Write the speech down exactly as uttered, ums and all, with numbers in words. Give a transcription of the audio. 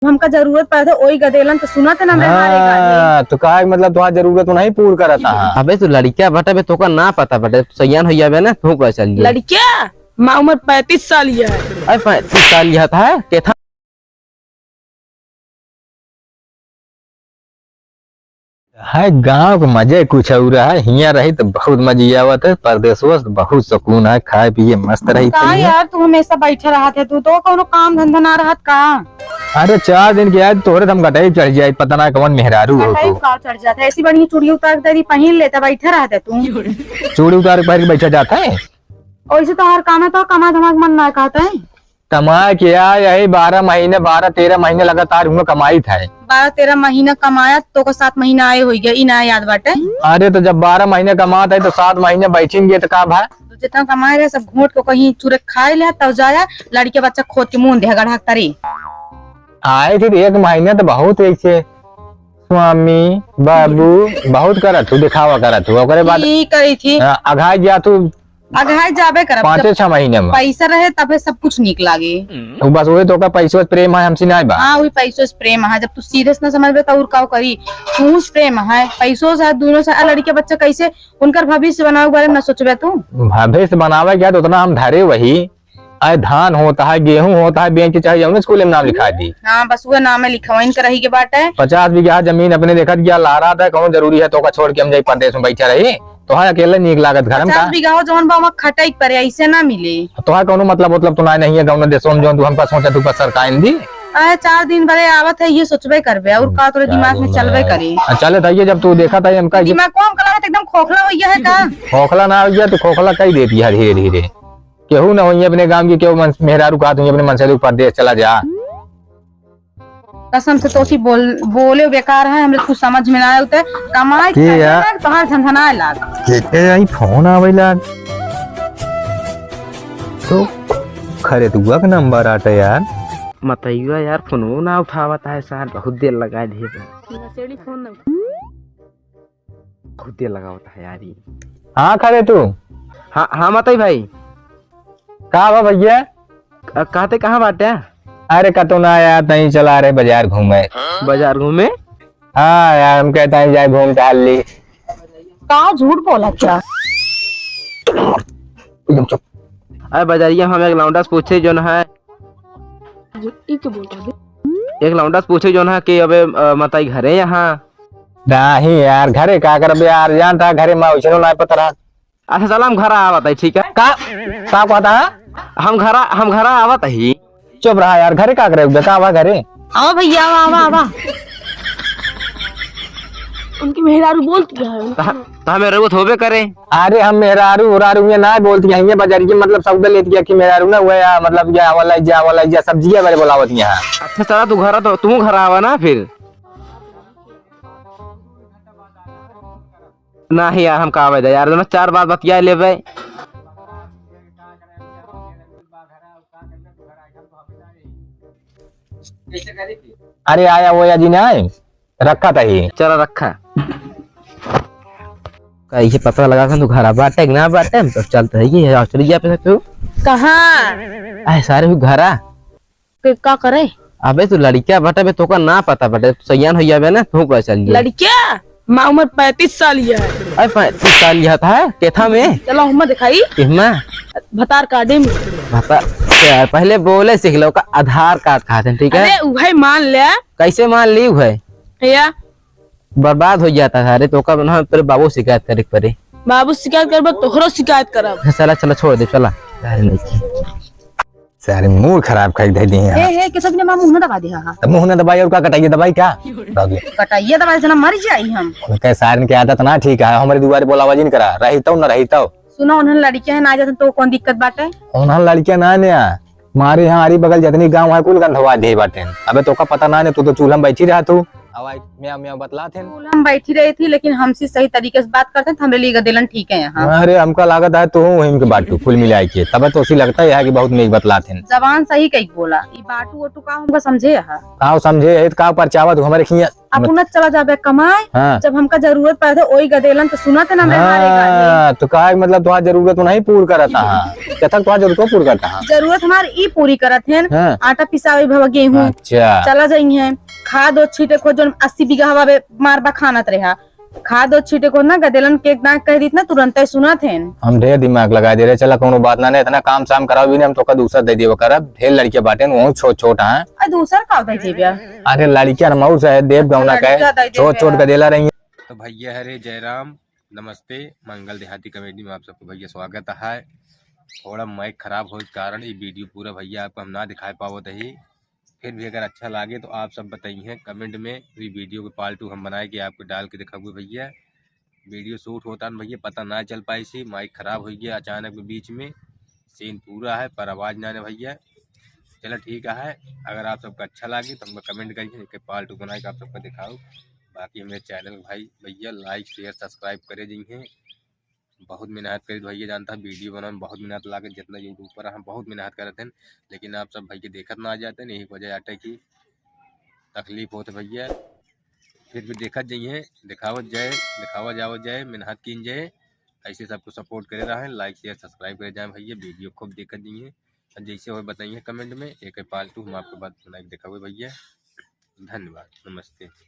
हमका जरूरत पड़त है, ओई गदेलन तो सुनत है ना, हमरे हारे गाने। हाँ, तो का मतलब तुम्हार जरूरत नहीं पूर करत है। अबे तू लड़किया बटे, अबे तोका ना पता बटे, तू सयान हो जाबे ना, तू का चल जाए। लड़किया? माँ उम्र पैंतीस साल ही है। अरे पैंतीस साल ही है, केथा है, गाँव के मजे कुछ और है। हियाँ रही तो बहुत मजे आवत है, परदेसवा से बहुत सुकून है, खाए पिए मस्त रही का थे। यार, तू हमेशा बैठे रहत है, तू तो कौनो काम धंधा ना रहत का? अरे चार दिन के आज तोहरे तो हम गटई चढ़ जाए, पता ना कौन मेहरारू हो कटाई तू। का चढ़ जात है, ऐसी बढ़िया चूड़ी उतार के दे दी, पहन लेता, बैठे रहत है तू। चूड़ी उतार के पहन के बैठा जाता है। वैसे तो हर काम है तो कमा धमा के मन ना कहता है। कमाए के आ, यही बारह महीने, बारह तेरह महीने लगातार हुआ कमाई था। बारह तेरह महीना कमाया, तो को सात महीना आए होई गया, ई ना याद बाटे। अरे, तो जब बारह महीने कमात है, तो सात महीने बैठेंगे, तो का भा? तो जितना कमाए रहे, सब घोट के कहीं चूरे खाए ले, तब जाया, लड़के बच्चा खोद के मुंह दे, गढ़ा तरी। आए थे, तो एक महीने तो बहुत ऐसे स्वामी, बाबू, बहुत करत हूँ, दिखावा करत हूँ, ओकरे बाद की करी थी? हाँ, अघाई जा तू अघाई जाबे करब। पाँचे जब छह महीने में। पैसा रहे तबे सब कुछ नीक लागे। तो बस वही तो का पैसो से प्रेम है, हमसे नाय बा। हाँ, वही पैसो से प्रेम है। जब तू सीधे से ना समझबे तो और का करी? तू से प्रेम है, पैसो से है, दोनों से। आ लड़के बच्चा कैसे उनकर भविष्य बनावे के बारे में ना सोचबे तू? भविष्य बनावे क्या तो उतना हम धरे वही। अरे धान होता है, गेहूं होता है, बेच के चाहे जौने स्कूल में नाम लिखा दी। हाँ, बस वो नाम है लिखवाइन के रही के बाटे। पचास बीघा जमीन अपने देखत गया लहरात है, कौन जरूरी है तो का छोड़ के हम जाई परदेश में बैठा रही? तोहार अकेले नीक लागत घर में पचास का? बीघा हो जौन बा, वहाँ खटाई के परे, ऐसे ना मिले। तोहार कौनो मतलब, मतलब तो ना नहीं है, गाँव देशों में जौन तू हमका सोचा तू पर सरकाइन दी। अरे, चार दिन बरे आवत है, ये सोचबे करबे, और का तोरे दिमाग में चलबे करे? आ, चले था ये, जब तू देखा था ये हमका ये दिमाग को हमका लागत एकदम खोखला हो गया है का? खोखला ना हो गया, तू खोखला कई देती है धीरे धीरे। केहू ना होइए अपने गाँव की, केहू मन, मेहरारू कहत होइए अपने मन से, "तू परदेश चला जा।" कसम से तोसी बोल, बोले बेकार है, हमरे कुछ समझ में ना आए उते। कमाए के के या? लाग, तोहार झनझनाए लाग। के, के आई फोन आवे लाग। तो खरे दुआ के नंबर आटे यार। मतैया यार, फोनो ना उठावत है सार, बहुत देर लगा दिए बा। नशेड़ी फोन ना उठा। बहुत देर लगावत है यार ई। हाँ, खरे तू। हाँ, हाँ, मतई भाई। का बा भैया? क-, कहते कहाँ बाटे? अरे, कतो ना यार, तहीं चला रहे बाजार घूमे। बाजार घूमे? हाँ यार, हम कहता है जाए घूम टहल ली। का झूठ बोला क्या? एकदम चुप। अरे, बाजारिया हम एक लौंडा से पूछे जौन है। ई के बोल रहा है? एक लौंडा से पूछे जौन है कि अबे, अ, मतई घरे यहाँ। नहीं यार, घरे का करबे यार, जानता है घरे में वैसनो ना पता रहा। अच्छा, चला हम घरा आवत है, ठीक है? का? का कहता है? हम घरा, हम घरा आवत ही। चुप रहा यार, घरे का करे, का बा घरे? आवा भैया, आवा, आवा, आवा। उनकी मेहरारू बोलती है। त-, त हमें रउत होबे करे। अरे हम मेहरारू, उरारू ये ना बोलती है, ये बजरिए मतलब सौदा लेती है कि मेहरारू ना हुआ या मतलब या वाला, या वाला, या सब्जिया बारे बोलावत यहाँ। अच्छा, चला तू घरा तो, तू घरा आवा ना फिर। नाही यार, हम का आवे दे यार, दोनों चार बात बतिया लेबे। अरे आया वो या जी ना आए, रखा था ही। चला रखा। का ये पता लगा था तू घरा बाटे कि ना बाटे, हम तो चलते है ये ऑस्ट्रेलिया पे तू। कहाँ? आए सारे हु घरा। के का करे? अबे तू लड़किया बटे बे, तोका ना पता बटे, तू सयान हो जाबे ना, तू का चल जाए। लड़किया? माँ उम्र पैंतीस साल ही है। अरे पैंतीस साल ही है, केथा में? चलो हम दिखाई। किहमा? भतार कार्डे में। भतार, यार, पहले बोले सीख लो, का आधार कार्ड खाते हैं, ठीक है? अरे उहे मान ले। कैसे मान ली उहे? या। बर्बाद हो जाता है। अरे तो का बना, तेरे बाबू शिकायत करे के पड़े। बाबू शिकायत करबो, तोहरो शिकायत करब। चला, चला, छोड़ दे, चला। अरे नहीं। सारे मूड खराब कर दे दिए हैं। हे, हे, के सब ने माँ मुंह ना दबा दिया, हाँ। तो मुंह ना दबाई और का कटाइए दबाई क्या? कटाइए दबाई से ना मर जाई हम। उनके सारन की आदत ना ठीक है, हमारे दुआरे बोलावा जिन करा, रही तो ना रही तो। सुनो, उन्हन लड़कियां हैं, ना जाते तो कौन दिक्कत बाटे? उन्हन लड़कियां ना ने आ, मारे यहाँ आरी बगल जितनी गाँव है, कुल गंधवा दे बाटे। अबे तोका पता ना ने, तू तो चूल्हा में बैठी रहा तू। अब आई, म्याऊ, म्याऊ बतलात हैं। चूल्हा में बैठी रही थी, लेकिन हमसे सही तरीके से बात करते तो हमरे लिए गदेलन ठीक है यहाँ। अरे, हमका लागत है तू हूँ इनके बाटू, कुल मिला के। तबे तो उसी लगता है कि बहुत नीक बतलात हैं। जबान सही कही बोला, ई बाटू ओटू का हमका समझे है? का समझे है, तो का परचावा तू हमारे खिया अपना चला जाबे कमाए। हाँ। जब हमका जरूरत पड़त है, ओई गदेलन तो सुनत है ना, मैं हारे गाने। हाँ, तो कहा कि मतलब तुम्हारा जरूरत नहीं पूर करता है, जब तक तुम्हारा जरूरत को पूर करता है। जरूरत हमार ई पूरी करत है, हाँ। आटा पिसावे भवा गेहूं, अच्छा। चला जाई है, खाद ओ छीटे को जोन अस्सी बीघा हवा बे मार बखानत रहा, खाद ओ छीटे को ना गदेलन के ना कह दीत ना, तुरंत ही सुनत है। हम ढेर दिमाग लगा दे रहे, चला कोनो बात ना, नहीं इतना काम साम कराओ भी नहीं, हम तो का दूसरा दे देबो करब, ढेर लड़के बाटे, वो छोट छोट हैं। आ दूसर का दे देबे? अरे लड़कियां हम और से देव गौना लड़कियां का दे देबे। छोट छोट गदेला रही। तो भैया हरे जयराम, नमस्ते, मंगल देहाती कॉमेडी में आप सबको भैया स्वागत है। थोड़ा माइक खराब होए के कारण ये वीडियो पूरा भैया आपको हम ना दिखाई पावत ही। फिर भी अगर अच्छा लागे तो आप सब बताइए कमेंट में, ये वीडियो के पार्ट टू हम बनाए के आपको डाल के दिखाऊंगे भैया। वीडियो शूट होता है भैया, पता ना चल पाई सी, माइक खराब हो गया अचानक में, बीच में सीन पूरा है पर आवाज़ ना आने भैया। चलो ठीक है, अगर आप सबका अच्छा लागे तो हमको कमेंट करिए, एक पार्ट टू बनाए के आप सबका दिखाओ। बाकी हमारे चैनल भाई भैया लाइक शेयर सब्सक्राइब करे जाइए। बहुत मेहनत करी भैया, जानता है वीडियो बनावे में बहुत मेहनत लागे, जितना यूट्यूबर हम बहुत मेहनत करत हैं, लेकिन आप सब भाई के देखत ना आ जाते हैं, यही वजह आटे की तकलीफ होत है भैया। फिर भी देखत जाइए, दिखावत जाए, दिखावा जावत जाए, मेहनत कीन जाए, ऐसे सबको सपोर्ट करे रहें, लाइक शेयर सब्सक्राइब करे जाए भैया, वीडियो खूब देखत जाइए। और जैसे हो बताइए कमेंट में, एक पार्ट टू हम आपको बात बनाए के दिखावे भैया। धन्यवाद, नमस्ते।